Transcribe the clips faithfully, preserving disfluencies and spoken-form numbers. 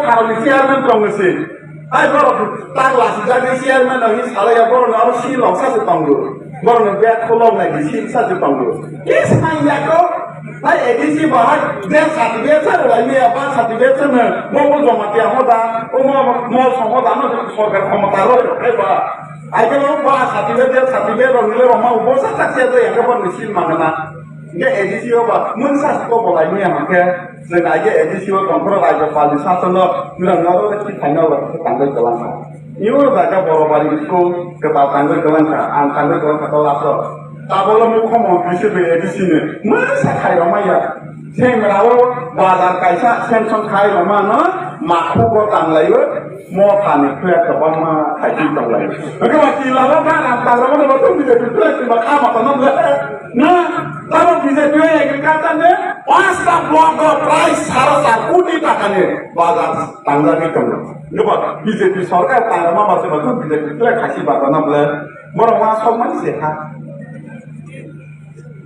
Tharoni chairman tongo se. Hai borok tak lasi jagwi chairman no hin salai ya, borok no aro si lok sa se tongo. Borok no bag khulok nai di si sa se tongo. Ki sai ya ko? Hai A D C bahai je certificate sa lai me ya, ba certificate sa me. Mo mo joma tiya hoda, o mo mo so hoda no sorkar khomota ro hai ba. Ai ke lo ba certificate je certificate ro nile ro ma bo sa tak se ya ko ni si ma na. Hingke A D C o ba mungsa siko bolai maya hingke, chwng aige A D C o tongphuru Rajyapal ni sasono, nwrwng no oro khe thaino oro khe tangwi kwlangkha. Imo jaga Borobari school kwtal tangwi kwlangkha, ang tangwi kwlangkha khe last o. Tabolo mukho montri se bai A D C ni, mungsa khai rw maya. Senggra o bazar kaisa sanction khai rw mano, makhugo tanglaio. Motha ni khuya kwbangma khaitwi tonglai. Hwnkhe ba kila o ba ram tagra mano ba tong B J P flag ni ba kha mata no le. Na, tamo B J P o agriculture ni pasta block o prai sara sar koti taka ni bazar tangjagwi tongo. Hwnkhe ba B J P sorkar tangrama ba se ba tong B J P flag khaisi ba no le. Borok wa sok mani se ha.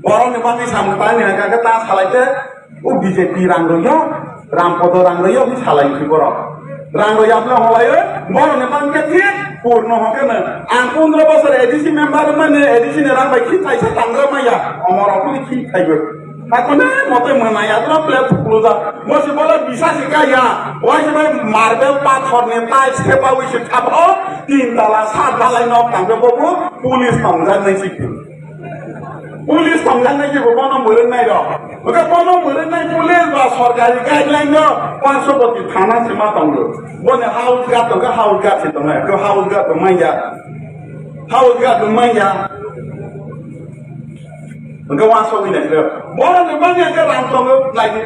Borok ni bagwi samung tang ni hwnkha khe ta salai khe o B J P rang rwyo, Rampodo rang rwyo hinwi salai khe borok. Rang rwya phano holaio, borok ni bagwi khe thik purno hwnkhe no. Ang pondro bosor A D C member mani A D C ni rang bai khi thaisa tangra maya, omo rok ni khi thaibo. Hakone mote mwnai adro plate khulujak. Bosi bola bisa si kaya, waisa bai marble pathor ni tiles thepawi se thapao, tin tala sat tala nok tangbe bobo, police tongjak nai si. Police tongjaknai kebo bono mwrwknai rok. Hwnkhe bono mwrwknai police ba sorkari guideline no Parsopati thana se ma tongo. Boni house guard tongkha, house guard se tongnai. Khe house guard tong manya. House guard tong manya. Hwnkhe wansugwi nai khe. Bono ni manya khe rang tongo, nai di.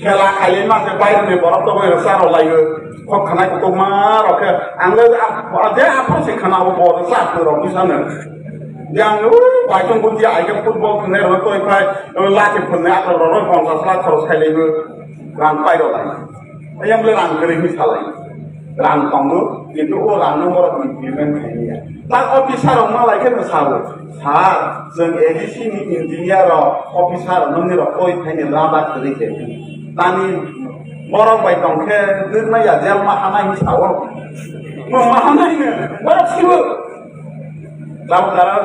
Khela khailai ma se baire ni borok to bai rwsa rw laio. Khok khanai kutuk ma rok khe ang le a, a, je aphuru se khana bo bo rwsa rw rok bisa no. Yang u bai tong buti ai khe football khwnai rok toi phai lati phunai ato rok ponchash lakh khoros khailai bo rang pai rok lai. Yang le rang kwrwi hi salai. Rang tongo, kintu o rang no borok implement khailiya. Ta officer rok malai khe no sabo, "Sir, chwng A D C ni engineer rok, officer rok nokni rok koi phaini lada kwrwi khe." Tani borok bai tong khe nukna ya jel ma hanai hinwi sao. Mo ma hanai no, borok sibo. Lam dara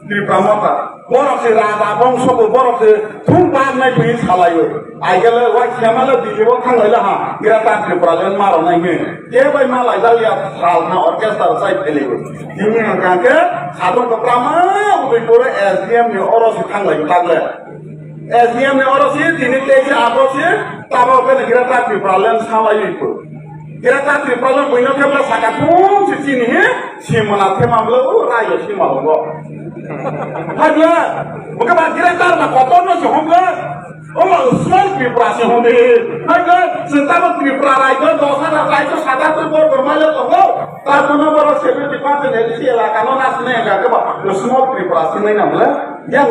Tripura Motha. Borok se raja bongso bo, borok se thum bam nai twi salaio. Aigale wai khema le Delhi o thang lai la ha. Greater Tripura len maro nai he. Ke bai ma lai dal ya sal na orchestra sai phele go. Tini hangka ke sadon ko prama ui pore S D M ni oro se thang lai tak le. S D M ni oro se tini te se abo se tabo ke Greater Tripura len salai ko. Greater Tripura len buino ke bla saka thum se chini he. Simana thema bla u rayo sima lo. Hai bla. Buka ba Greater na kotor no se hom bla. Omo small Tripura se hwnwi. Naikhe chwng tamo Tripura raikhe dos hajar raikhe sat hajar bor bor maile tongo. Tabukno borok seventy percent A D C elakano nasne hwnkha khe ba small Tripura se wngnai nang le. Yang